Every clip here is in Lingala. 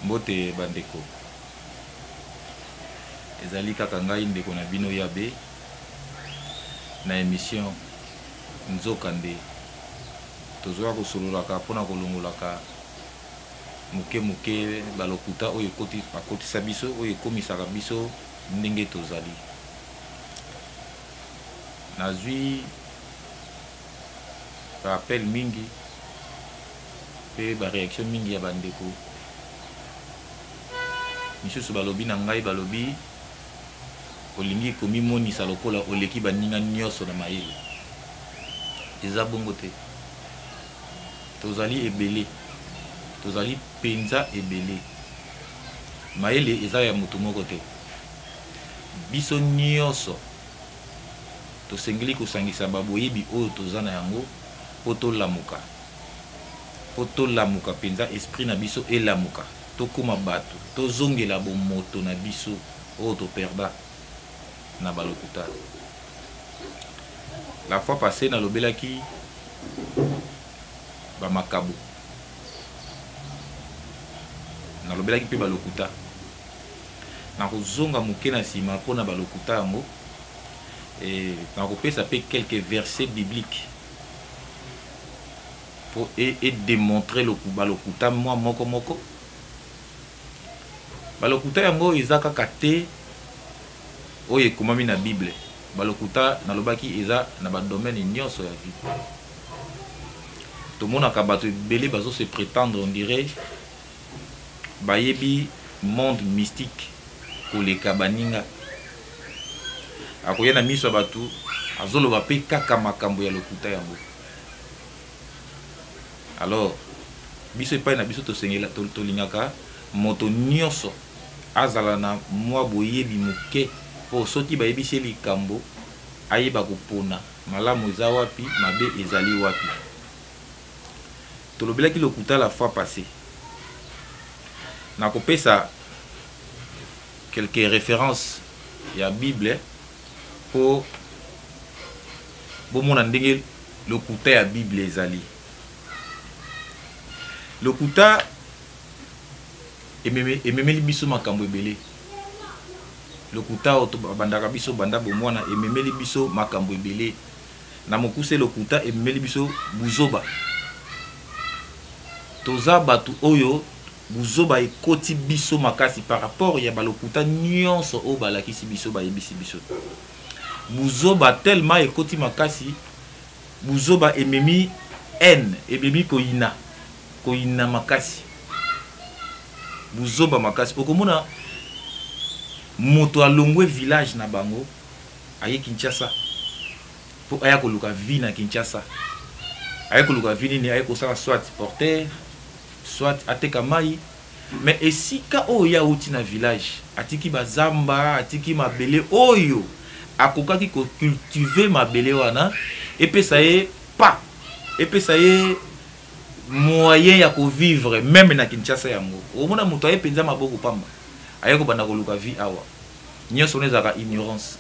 Mbote bandeko, ezali kaka ngai ndeko na bino Yabe na emission Nzokande tozoya kosololaka mpo na kolongolaka moke moke balokuta oyo bakotisa biso, oyo ekomisaka biso ndenge tozali. Nazwi ba appel mingi pe ba reaction mingi ya ba ndeko misusu balobi na ngai, balobi olingi komimonisa lokola oleki baninga nionso na mayele. Eza bongo te, tozali ebele, tozali penza ebele, mayele eza ya mutu moko te, biso nionso Tosengeli kosangisa ba boyebi oyo toza na yango mpo tolamuka, mpo tolamuka mpenza, esprit na biso elamuka, tokoma bato, tozongela bomoto na biso oyo to perda na ba lokuta. La fois passee nalobelaki ba makabo, nalobelaki mpe ba lokuta. Nakozonga moke na nsima mpo na ba lokuta yango. Et nakopesa pe quelques versets bibliques po e, e demontrer ba lokuta mwa moko moko. Ba lokuta yango eza kaka te oyo ekomami na Bible. Ba lokuta nalobaki eza na ba domaine nyonso ya vie. Tomonaka bato ebele bazo se pretendre on dirait bayebi monde mystique koleka baninga. Akoya na miso ya bato azoloba pe kaka makambo ya lokuta yango. Alors biso epai na biso tosengela tolingaka moto nyonso azala na mwa boyebi moke po soki bayebisi ye likambo ayeba kopona malamu eza wapi, mabe ezali wapi. Tolobelaki lokuta la fois passee. Nakopesa quelques references ya Bible po bomona ndenge lokuta ya Bible ezali. Lokuta ememeli biso makambo ebele. Lokuta oyo babandaka biso banda bomwana ememeli biso makambo ebele. Na mokuse lokuta ememeli biso buzoba. Toza batu oyo buzoba ekoti biso makasi par rapport ya ba lokuta nionso oyo balakisi biso bayebisi biso. Buzoba tellement ekoti makasi, buzoba ememi haine, ememi koyina, koyina makasi. Buzoba makasi. Okomona moto alongwe village na bango aye Kinshasa po aya koluka vie na Kinshasa. Aye koluka vie nini? Aye kosala soit porteur, soit ateka mayi. Mais esika oyo ye awuti na village, atiki ba zamba, atiki mabele oyo akokaki ko cultiver mabele wana, epesa ye pas, epesa ye moyen ya ko vivre meme na Kinshasa yango. Okomona moto aye penza maboko pamba, aye kobanda koluka vie awa. Nionso wana ezalaka ignorance.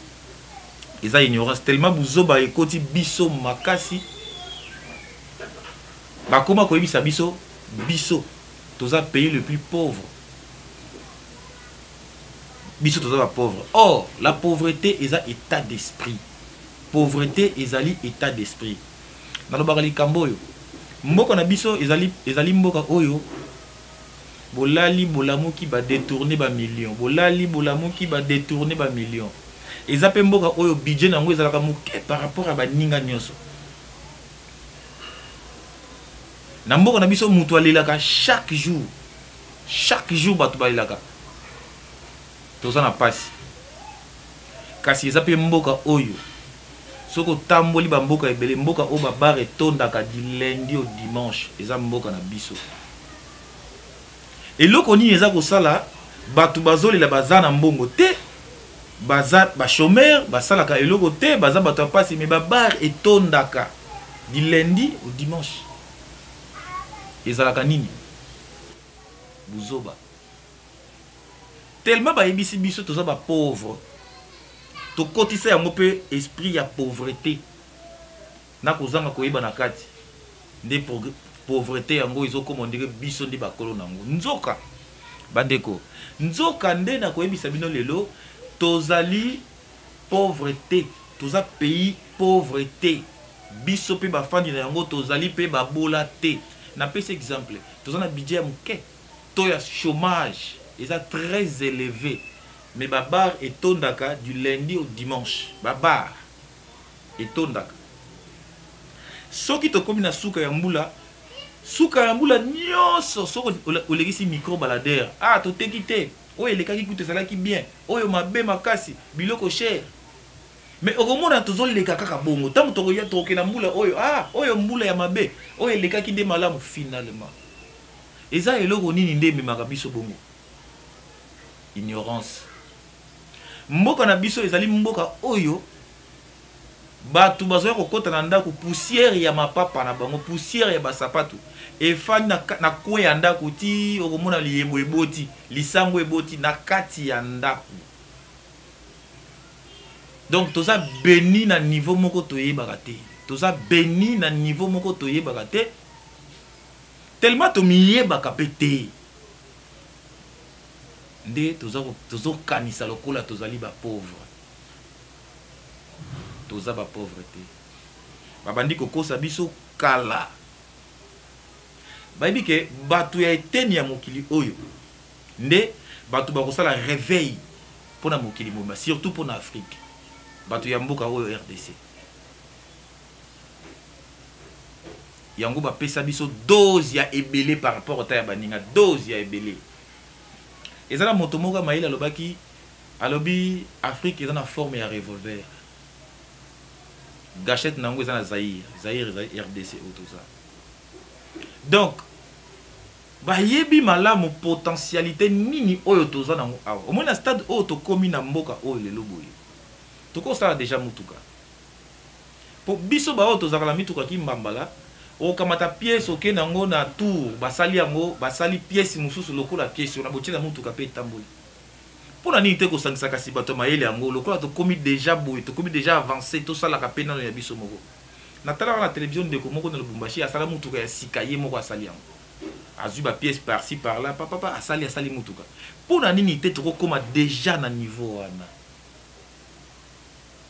Eza ignorance tellement buzoba ekoti biso makasi. Bakoma koyebisa biso biso toza pays le plus pauvre. Biso toza ba pauvre. Or la pauvrete eza etat d'esprit. Pauvrete ezali etat d'esprit. Nalobaka likambo oyo. Mboka na biso ezali ezali mboka oyo Bolali bolamuki ba detourner ba millions bolali bolamuki ba detourner ba millions eza pe mboka oyo budget na yango ezalaka moke par rapport ya baninga nionso na mboka na biso mutu alelaka chaque jour chaque jour bato balelaka toza na pasi kasi eza pe mboka oyo soki otamboli ba mboka ebele mboka oyo ba bar etondaka du lundi au dimanche eza mboka na biso Eloko nini eza kosala batu bazolela baza na mbongo te baza ba chomeur basalaka eloko te baza bato ya pasi mais ba bar etondaka du lundi au dimanche ezalaka nini buzoba tellement bayebisi biso toza ba pauvre tokotisa yango pe esprit ya pauvrete na kozanga koyeba na kati nde pauvrete yango ezokoma ondire biso nde bakolo na yango nzoka. Bandeko, nzoka nde nakoyebisa bino lelo, tozali pauvre te, toza pays pauvre te. Biso mpe bafandi na yango tozali mpe babola te. Napesi exemple, toza na budget ya moke, taux ya chômage eza très élevé, mais ba bar etondaka du lundi au dimanche, ba bar etondaka. Soki tokomi na suka ya mbula, suka ya mbula nyonso, soki olekisi micro baladeur, ah, toteki te, oyo elekaki kutu ezalaki bien, oyo mabe makasi, biloko cher. Mais okomona tozoleka kaka bongo. Ntango tokoya, tokokenda mbula oyo, ah, oyo mbula ya mabe, oyo elekaki nde malamu. Finalement eza eloko nini nde ememaka biso bongo? Ignorance. Mboka na biso ezali mboka oyo bato bazoya kokɔta na ndako, poussière ya mapapa na bango, poussière ya basapatu efandi na coin ya ndako, ti okomona liyebo eboti, lisango eboti na kati ya ndako. Donc toza béni na niveau moko toyebaka te, toza béni na niveau moko toyebaka te, tellement tomiyebaka mpe te nde tozokanisa lokola tozali bapauvre. Toza bapauvre te. Babandi kokosa biso kala. Bayebi ke bato ya eteni ya mokili oyo nde bato bakosala réveil mpona mokili mobimba, surtout mpona Afrique, bato ya mboka oyo RDC. Yango bapesa biso dose ya ebele par rapport ata ya baninga, dose ya ebele. Eza na moto moko ya mayele alobaki, alobi Afrique eza na forme ya revolver, gâchette na yango eza na Zaïre. Zaïre ezali RDC oyo toza. Donc bayebi malamu potentialité nini oyo toza nango awa. Omoni na stade oyo tokomi na mboka oyo lelo boye, tokosala déjà mutuka. Po biso baoyo tozalaka na mituka kimbambala, okamata pièce okende yango na tour, basali yango, basali pièce mosusu lokola pièce wana, botie na mutuka mpe etamboli. Mpo na nini te kosangisa kasi bato ya mayele yango? Lokola tokomi déjà boye, tokomi déjà avancé, tosalaka mpe nano ya biso moko. Natalaka na télévision ndeko moko na Lubumbashi asala mutuka ya sika, ye moko asali yango, azwi bapièce par-ci par-là, papapa, asali mutuka. Mpo na nini te tokokóma déjà na niveau wana?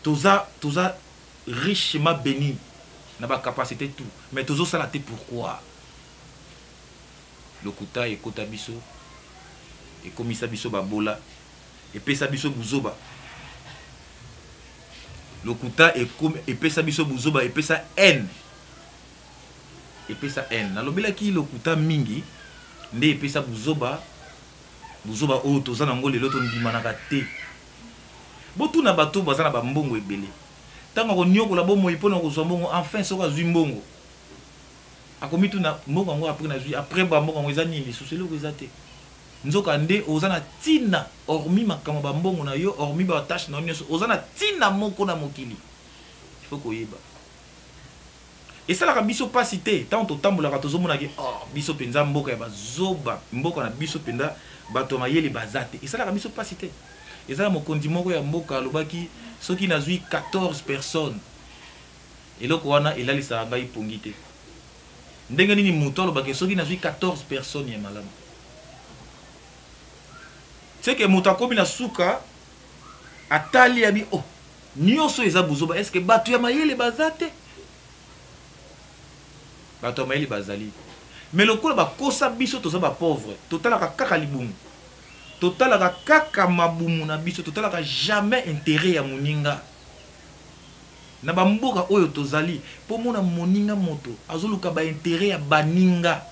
Toza richement béni na bacapacité tout, mais tozosala te. Pourquoi? Lokuta ekota biso, ekomisa biso babola, epesa biso buzoba. Lokuta epesa biso buzoba, epesa haine, epesa haine. Nalobelaki lokuta mingi nde epesa buzoba, buzoba oyo toza nango lelo. Tondimanaka te. Botuna bato baza na bambongo ebele, ntango akoniokola bomoi mpona kozwa mbongo, enfin soki azwi mbongo, akomituna: mbongo yango, après nazwi, après bambongo yango eza nini lisusu? Eloko eza te. Nzoka nde oza na ntina, hormis makambo bambongo na yo, hormis batâches na yo nyonso, oza na ntina moko na mokili. Il faut koyeba. Esalaka biso mpasi te ntango totambolaka, tozomonaki: oh, biso mpenza mboka ya bazoba, mboka na biso mpenza bato ya mayele baza te. Esalaka biso mpasi te. Eza na mokonzi moko ya mboka alobaki: soki nazwi 14 personnes, eloko wana elalisaka ngai pongi te. Ndenge nini moto alobaki soki nazwi 14 personnes ya malamu? Seke moto akomi na suka, atali abi: oh, nyonso eza buzoba. Est-ce bato ya mayele baza te? Bato ya mayele bazali, mais lokola bakosa biso toza bapauvre, totalaka kaka libumu, totalaka kaka mabumu na biso, totalaka jamais intérêt ya moninga. Na bamboka oyo tozali, mpo mona moninga moto azoluka baintérêt ya baninga,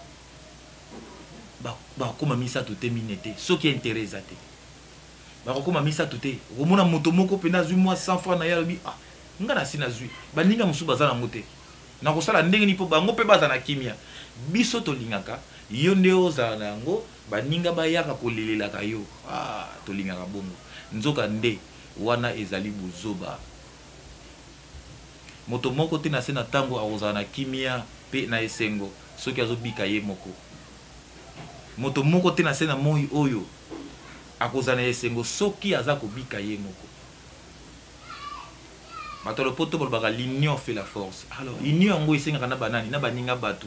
bakóma misato te, mine te. Soki intérêt eza te, bakokóma misato te. Okomona moto moko mpenza azwi mwa 100 franc na ye, alobi: ah, nga na si nazwi, baninga mosusu baza nango te, nakosala ndenge nini mpo bango mpe baza na kimia? Biso tolingaka yo nde ozala na yango, baninga bayaka kolelelaka yo. Ah, tolingaka bongo. Nzoka nde wana ezali bozoba. Moto moko te na se na ntango akozala na kimia mpe na esengo soki azobika ye moko. Moto moko te na se na moi oyo akozala na esengo soki aza kobika ye moko. Bato ya lopoto balobaka: l'union fait la force. Alors union yango esengaka na banani? Na baninga bato.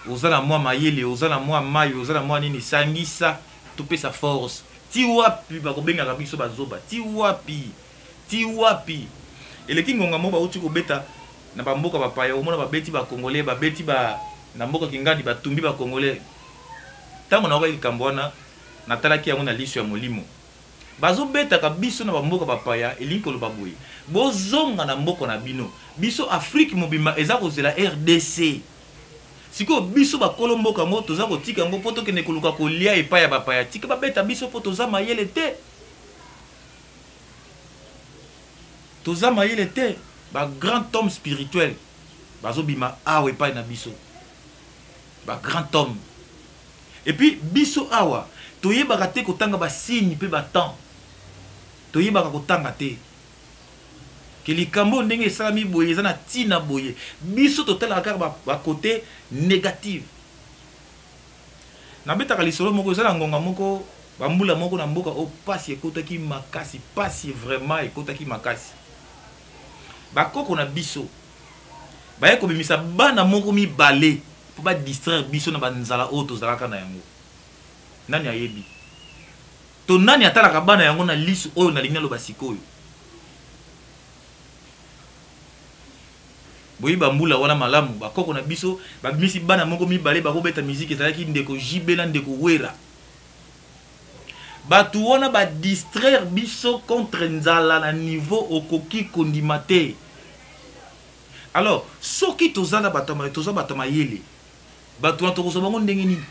Oza na mwa mayele, oza na mwa mai, oza na mwa nini, sangisa. Topesa force. Ti wapi bakobengaka biso bazoba? Ti wapi? Ti wapi? Eleki ngonga moko bauti kobeta na bamboka bapaya, omona babeti ba Congolais, babeti ba na mboka Kingandi, batumbi ba Congolais. Ntango nayoka likambo wana, natalaki yango na liso ya molimo. Bazobetaka biso na bamboka bapaya, elingi koloba boye: bozonga na mboka na bino. Biso Afrique mobimba eza kozela RDC. Sikoyo biso bakolo mboka yango toza kotika yango mpo tokende koluka kolia epai ya bapaya. Tika babeta biso mpo toza mayele te. Toza mayele te. Ba grand homme spirituel bazobima awa epai na biso. Ba grand homme. Et puis biso awa toyebaka te kotanga ba signe pe ba temps. Toyebaka kotanga te. Ke likambo ndenge esalami boye eza na tina boye. Biso totalaka kaka ba côté négative. Nabetaka lisolo moko, eza na ngonga moko, bambula moko na mboka oyo pasi ekotaki makasi, pasi vraiment ekotaki makasi. Bakoko na biso baye kobimisa bana moko mibale mpo ba distraire biso na banzala oyo tozalaka na yango. Nani ayebi? To nani atalaka bana yango na lisu oyo nalingi naloba sikoyo? Boyebi bambula wana malamu, bakoko na biso babimisi bana moko mibale bakobeta miziki, ezalaki ndeko JB na ndeko Wera. Bato wana ba distraire biso contre nzala na niveau okoki kondima te. Alors, soki toza na bato, toza bato mayele, bato wana tokozwa bango ndenge nini?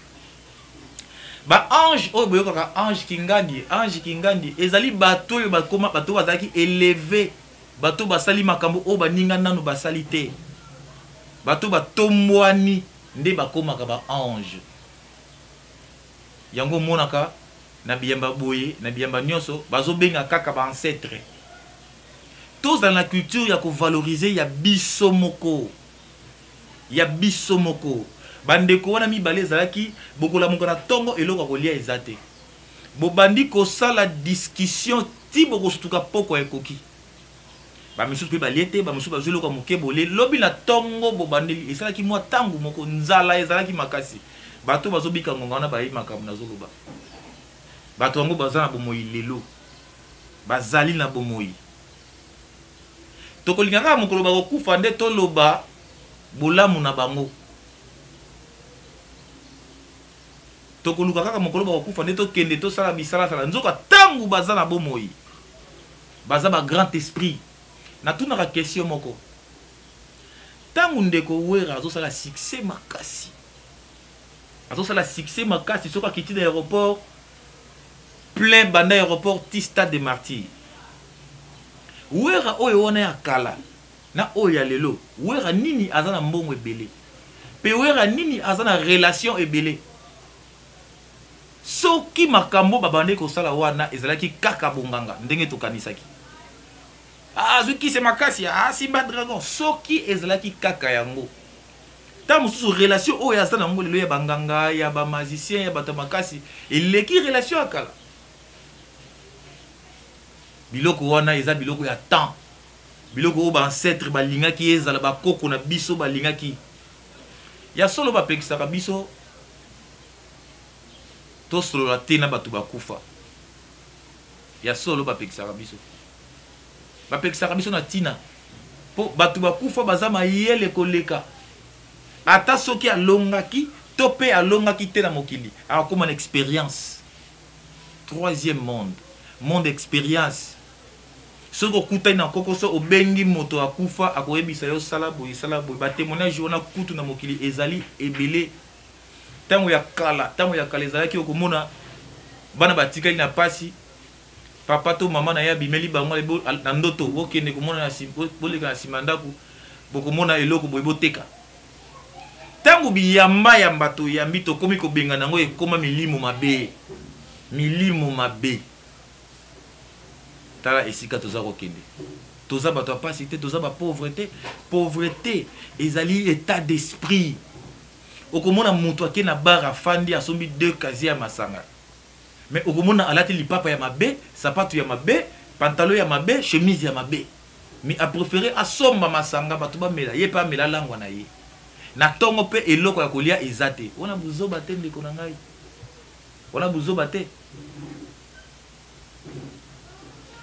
Ba ange oyo boyokaka, ange Kingandi, ange Kingandi, ezali bato oyo bakoma, bato oyo bazalaki eleve, bato oyo basali makambo oyo baninga nanu basali te, bato oyo batombwani nde bakomaka ba ange. Yango omonaka na biyamba boye, na biyamba nyonso bazobenga kaka ba ancêtre. Tozala na culture ya kovaloriser ya biso moko, ya biso moko. Bandeko wana mibale ezalaki bokolamuka na tongo eloko ya kolia eza te, bobandi kosala discussion ti bokosutuka pokwa ekoki. Ba misusu mpe balie te, ba misusu bazwi eloko ya moke bolie. Lobi na tongo bobandeli. Esalaki mwa ntango moko nzala ezalaki makasi. Bato bazobika ngonga wana bayebi makambo nazoloba. Bato yango baza na bomoi lelo, bazali na bomoi. Tokolinga kaka mokolo bakokufa nde toloba bolamu na bango. Tokoluka kaka mokolo bakokufa nde tokende tosala bisalasala. Nzoka ntango baza na bomoi, baza ba grand esprit. Natunaka question moko: ntango ndeko Wera azosala succès makasi, azosala succès makasi, soki akiti na aéroport, plein banda aéroport ti stade de Martyr. Wera oyo wana ya kala na oyo ya lelo, Wera nini aza na mbongo ebele, pe Wera nini aza na relation ebele? Soki makambo babandaki kosala wana ezalaki kaka bonganga ndenge tokanisaki, azwi kise makasi, asimba dragon, soki ezalaki kaka yango, ntango mosusu relation oyo aza nango lelo ya banganga, ya bamagicien, ya bato ya makasi eleki relation ya kala. Biloko wana eza biloko ya temps, biloko oyo baancetre balingaki ezala, bakoko na biso balingaki. Ya solo bapekisaka biso tosolola te na bato bakufa. Ya solo bapekisaka biso, bapekisaka biso na ntina mpo bato bakufa baza mayele koleka. Ata soki alongaki to mpe alongaki te na mokili, akokóma na expérience. Troisième monde, monde expérience. Soki okutani na kokoso, obengi moto akufa, akoyebisa yo sala boye, sala boye. Batémoignage wana kutu na mokili ezali ebele. Ntango ya kala, ntango ya kala ezalaki okomona bana batikali na pasi, papa to mama na ye abimeli bango na ndoto, bokende komona na boleka na nsima ndako, bokomona eloko boye, boteka. Ntango biyamba yamba toyambi, tokomi kobengana yango, ekoma milimo mabe, milimo mabe. Tala esika toza kokende. Toza bato ya pasi te, toza ba pauvre te. Pauvreté ezali état d'esprit. Okomona moto ake na bar, afandi, asombi 2 casier ya masanga, mais okomona alati lipapa ya mabe, sapatu ya mabe, pantalon ya mabe, chemise ya mabe, mais apréféré asomba masanga, bato bamela, ye mpe amela langwa na ye na ntongo, mpe eloko ya kolia eza te. Wana buzoba te, ndeko na ngai? Wana buzoba te?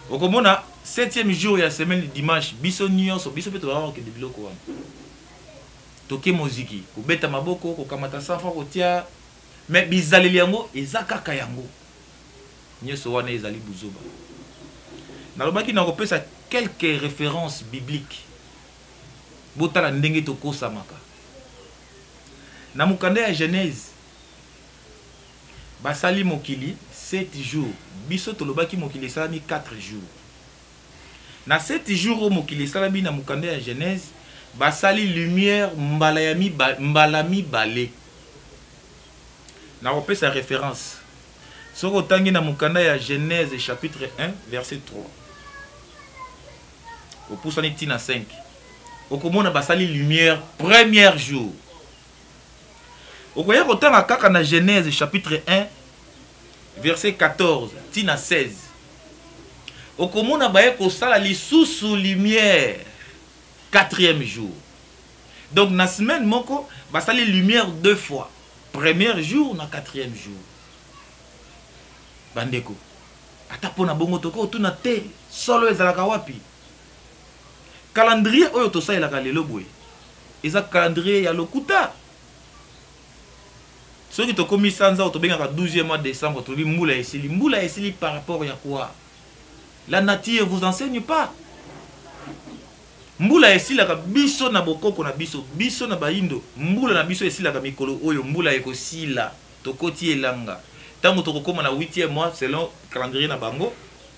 Okomona septième jour ya semaine, dimanche, biso nyonso, biso mpe tozalaka kokende biloko wana. Toke moziki, kobeta maboko, kokamata safa, kotia, mais bizaleli yango eza kaka yango. Nyonso wana ezali buzoba. Nalobaki na kopesa quelques références bibliques. Botala ndenge tokosamaka. Na mokanda ya Genèse, basali mokili 7 jours. Biso tolobaki mokili esalami 4 jours. Na 7 jours oyo mokili esalami na mokanda ya Genèse, basali lumière mbala mibale. Nakopesa référence. Soki otangi na mokanda ya Genèse chapitre 1 verset 3, opusani ntina 5, okomona basali lumière premier jour. Okoya kotanga kaka na Genèse chapitre 1 verset 14 ntina 16, okomona baye kosala lisusu lumière quatrième jour. Donc na semaine moko basali lumière deux fois, premier jour na quatrième jour. Bandeko, ata mpo na bongo tokoki kotuna te, solo ezalaka wapi? Calendrier oyo tosalelaka lelo boye eza calendrier ya lokuta. Soki tokomi sanza oyo tobengaka 12e mois, décembre, tolobi mbula esili. Mbula esili par rapport ya quoi? La nature vous enseigne pas. Mbula esilaka biso na bokoko na biso, biso na bayindo, mbula na biso esilaka mikolo oyo mbula ekosila, tokoti elanga. Ntango tokokóma na 8e mois selon calendrier na bango,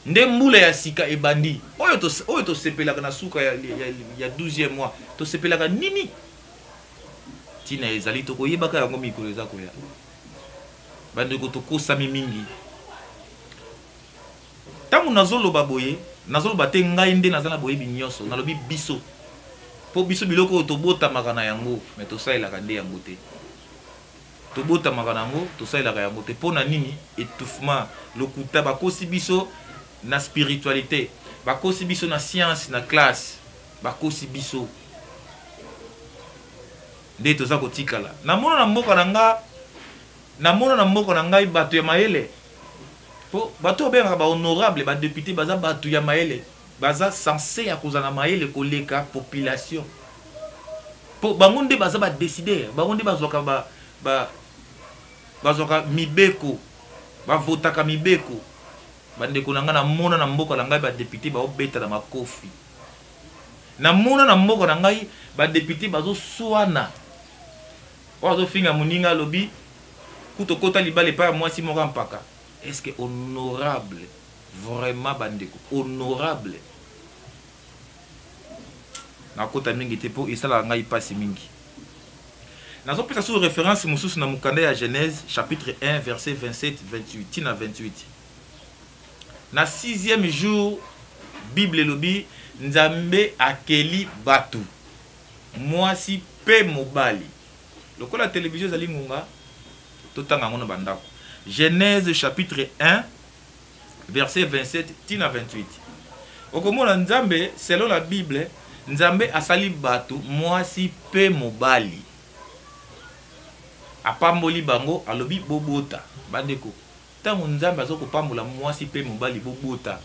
nde mbula ya sika ebandi. Oyo tosepelaka na suka ya 12e mois, tosepelaka nini? Ntina ezali tokoyebaka yango mikolo eza koya. Bandeko, tokosami mingi. Ntango nazoloba boye, nazoloba te ngai nde naza na boyebi nyonso. Nalobi biso, mpo biso biloko oyo tobotamaka na yango, mais tosalelaka nde yango te. Tobotamaka na yango, tosalelaka yango te. Mpo na nini? Étouffement, lokuta. Bakosi biso na spiritualité, bakosi biso na science, na classe bakosi biso, nde toza kotikala. Namona na mboka na nga, namona na mboka na ngai bato ya mayele, mpo bato oyo babengaka bahonorable, badéputé, baza bato ya mayele, baza censé ya kozala na mayele koleka population, mpo bango nde baza badécideur, bango nde bazwaka bazwaka mibeko, bavotaka mibeko. Bandeko na ngai, namona na mboka na ngai badéputé baobeta na makofi. Namona na mboka na ngai badéputé bazoswana, oyo azofinga moninga, alobi kuta okota libala epai ya mwasi moko ya mpaka. Est ce que honorable vraiment? Bandeko, honorable, nakota mingi te mpo esalaka ngai mpasi mingi. Nazopesa so référence mosusu na mokanda ya Genèse chapitre 1 verset 27, 28 ntina 28. Na sixième jour, Bible elobi Nzambe akeli bato, mwasi mpe mobali. Lokola televizio ezali ngonga, totanga yango na bandako. Genèse chapitre 1 verset 27 ntina 28, okomona Nzambe, selon la Bible, Nzambe asali bato, mwasi mpe mobali, apamboli bango, alobi bobota. Bandeko, ntango Nzambe aza kopambola mwasi mpe mobali, bobota,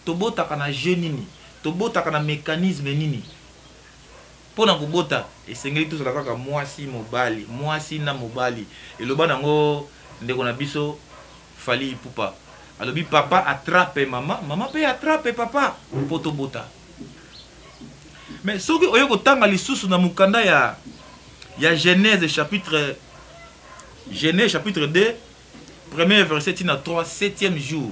tobotaka na jeu nini? Tobotaka na mécanisme nini? Mpo na kobota esengeli tozala kaka mwasi mobali, mwasi na mobali. Eloba nango ndeko na biso Fally Ipupa, alobi papa attrape mama, mama mpe attrape papa mpo tobota. Mais soki oye kotanga lisusu na mokanda ya Genèse chapitre, Genèse chapitre 2 premier verset tina 3, septième jour,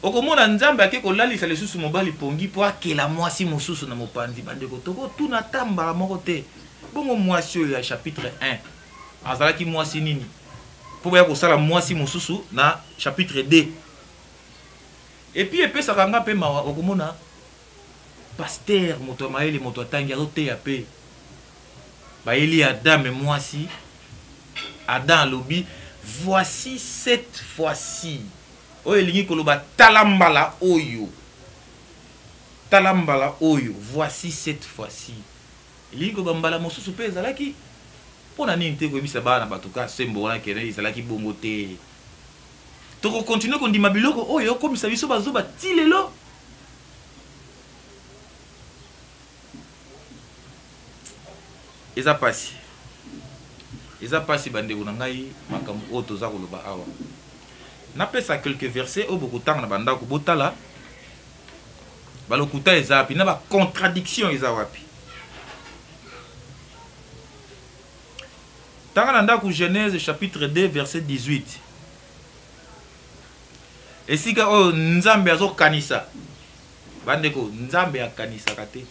okomona Nzambe ake kolalisa lisusu mobali pongi mpo akela mwasi mosusu na mopanzi. Bandeko, tokotuna ata mbala moko te, bongo mwasi oyo ya chapitre 1 azalaki mwasi nini mpo baya kosala mwasi mosusu na chapitre 2? Et puis epesaka nga mpe mawa, okomona pasteur, moto ya mayele, moto atangi, azoteya mpe bayeli Adam mwasi. Adam alobi: "Voici cette fois-ci." Oyo elingi koloba tala mbala oyo, tala mbala oyo. Voici cette fois-ci elingi koloba mbala mosusu mpe ezalaki. Mpo na nini te koyebisa bana na bato ka sembo wana kene ezalaki bongo te? Tokokontinue kondima biloko oyo okomisa biso bazoba ti lelo. Eza pasi. Eza pasi bandeko na ngai makambo oyo toza koloba awa. Napesa quelques versets oyo bokotanga na bandako botala balokuta eza wapi na ba contradiction eza wapi. Tanga na ndako Genèse chapitre 2 verset 18. Esika oyo Nzambe azokanisa bandeko, Nzambe akanisaka te.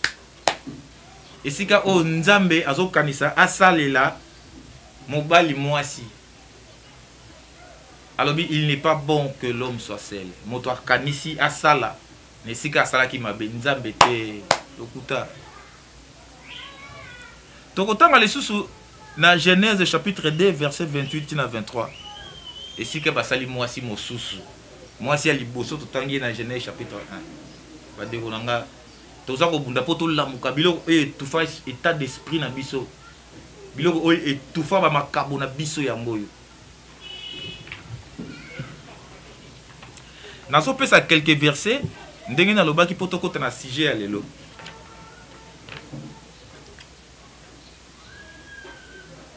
Esika oyo Nzambe azokanisa asalela mobali mwasi, alobi il n'est pas bon que l'homme soit seul. Moto akanisi asala na esika asalaki mabe, Nzambe te, lokuta. Tokotanga lisusu na Genèse chapitre 2 verset 28 na 23 esika basali mwasi mosusu, mwasi ya liboso totangi ye na Genèse chapitre 1. Bandeko na nga, toza kobunda mpo tolamuka biloko oyo etufa état d'esprit na biso, biloko oyo etufa bamakabo na biso yango oyo. Nazopesa quelques versets ndenge nalobaki mpo tokota na sujet ya lelo.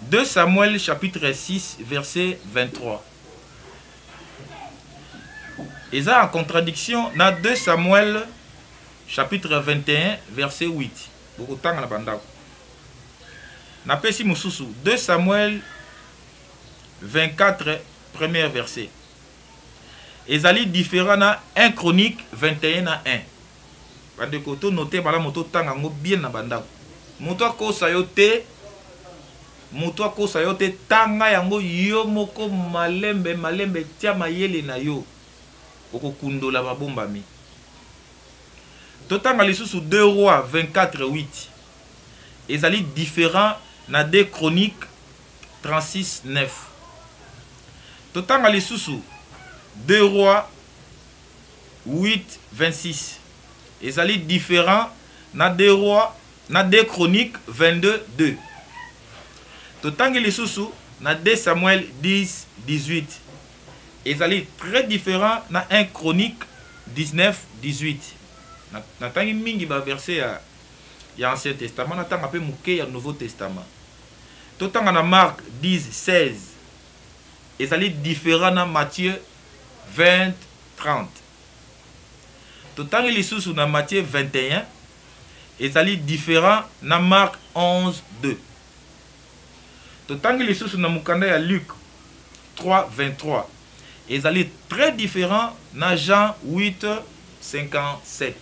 2 Samuel chapitre 6 verset 23 eza en contradiction na 2 Samuel chapitre 21 verset 8. Bokotanga na bandako. Napesi mosusu 2 Samuel 24 premier verset ezali différent na 1 Chronique 21 na 1. Bandeko to noter malamu, totanga yango bien na bandako. Moto akosa yo te, moto akosa yo te, tanga yango yo moko malembe malembe, tia mayele na yo, okokundola mabombami. Totanga lisusu 2 Rois 24 8 ezali différent na 2 Chroniques 36 9. Totanga lisusu 2 Rois 8 26 ezali différent na 2 Rois na 2 Chroniques 22 2. Totangi lisusu na 2 Samuel 10 18 ezali très différent na 1 Chronique 19 18. Natangi mingi ba verset ya Ancien Testament, natanga pe moke ya Nouveau Testament. Totanga na Marc 10 16 ezali différent na Matthieu 20 30. Totangi lisusu na Matthieu 21 ezali différent na Marc 11 2. Totangi lisusu na mokanda ya Luc 3 23 ezali très différent na Jean 8 57.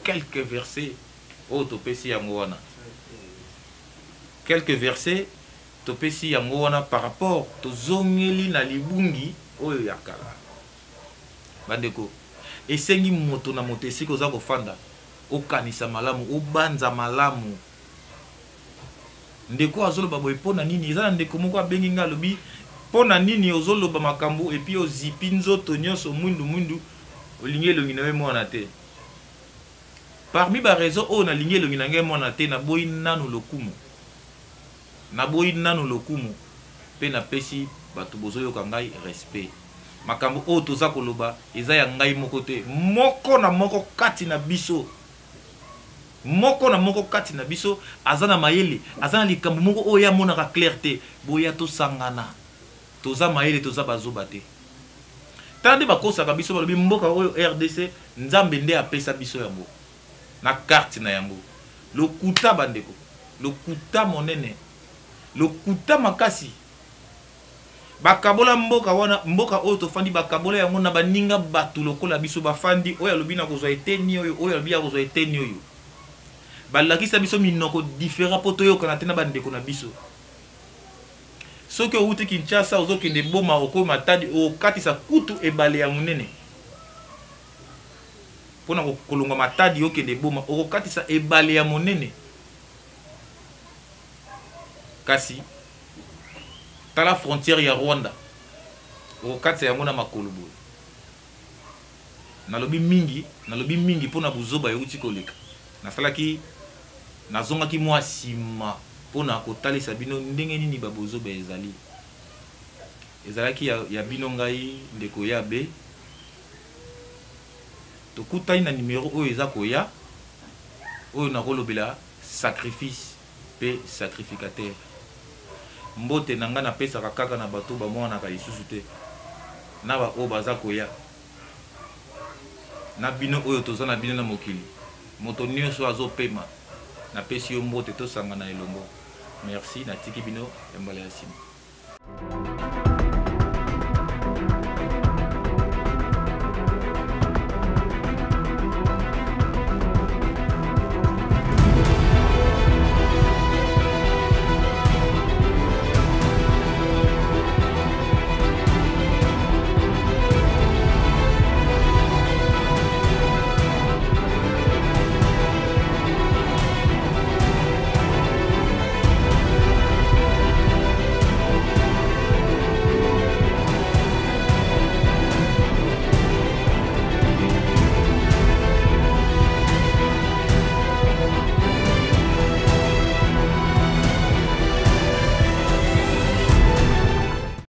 Quelques versets oyo topesi yango wana, quelques versets topesi yango wana par rapport tozongeli na libungi oyo ya kala. Bandeko, esengi moto na moto esika oza kofanda okanisa malamu, obanza malamu. Ndeko azoloba boye mpo na nini? Eza na ndeko moko abengi nga alobi mpo na nini ozoloba makambo epuis ozipi nzoto nyonso mwindu mwindu, olingi elongi na yo emonana te. Parmi ba raisons oyo nalingi elongi na ngai emonana te, naboyi nanu lokumu. Naboyi nanu lokumu pe napesi bato bozoyoka ngai respect. Makambo oyo toza koloba eza ya ngai moko te, moko na moko kati na biso, moko na moko kati na biso aza na mayele, aza na likambo moko oyo ye amonaka clair te. Boya tosangana, toza mayele, toza bazoba te. Tala nde bakosaka biso, balobi mboka oyo RDC Nzambe nde apesa biso yango na carte na yango. Lokuta bandeko, lokuta monene, lokuta makasi. Bakabola mboka wana, mboka oyo tofandi bakabola yango na baninga bato lokola biso bafandi, oyo alobi na kozwa eteni oyo, oyo alobi ya kozwa eteni oyo. Balakisa biso minoko différent po toyokana te na bandeko na biso. Soki owuti Kinshasa ozokende Boma, okomi Matadi, okatisa kutu ebale ya monene. Pona kolongwa Matadi okende Boma, okokatisa ebale ya monene. Kasi tala frontière ya Rwanda, okokatisa yango na makolo boye. Nalobi mingi, nalobi mingi pona buzoba euti koleka. Nasalaki, nazongaki mwa sima pona kotalisa bino ndenge nini ba bozoba ezali. Ezalaki ya, ya bino ngai ndeko Yabe. Tokutani na numero oyo eza koya, oyo nakolobela sacrifice pe sacrificateur. Mbote na ngai napesaka kaka na bato bamonanaka lisusu te, na ba oyo baza koya, na bino oyo toza na bino na mokili. Moto nioso azo pema, napesi yo mbote, tosangana elongo. Merci, natiki bino ya mbala ya sima.